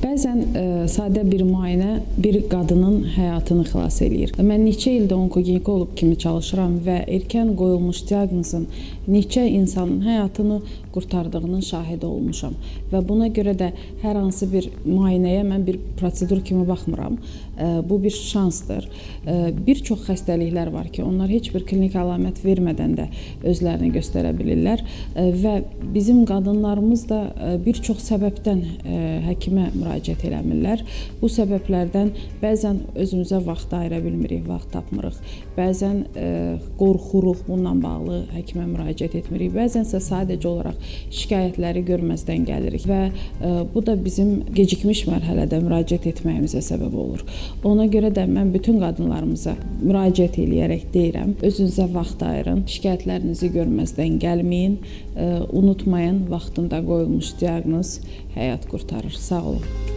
Bəzən sadə bir müayinə bir qadının həyatını xilas eləyir. Mən neçə ildir onkoginekoloq kimi çalışıram və erkən qoyulmuş diaqnozun neçə insanın həyatını qurtardığının şahidi olmuşam. Və buna görə də hər hansı bir müayinəyə mən bir prosedur kimi baxmıram. Bu bir şansdır. Bir çox xəstəliklər var ki, onlar heç bir klinik əlamət vermədən də özlərini göstərə bilirlər və bizim qadınlarımız da bir çox səbəbdən həkimə müraciət eləmirlər. Bu səbəblərdən bəzən özümüzə vaxt ayıra bilmirik, vaxt tapmırıq. Bəzən qorxuruq, bununla bağlı həkimə müraciət etmirik. Bəzənsə sadəcə olaraq şikayətləri görməzdən gəlirik və bu da bizim gecikmiş mərhələdə müraciət etməyimizə səbəb olur. Ona görə də mən bütün qadınlarımıza müraciət eləyərək deyirəm, özünüzə vaxt ayırın, şikayətlərinizi görməzdən gəlməyin, unutmayın, vaxtında qoyulmuş diaqnoz həyat qurtarır. Sağ olun.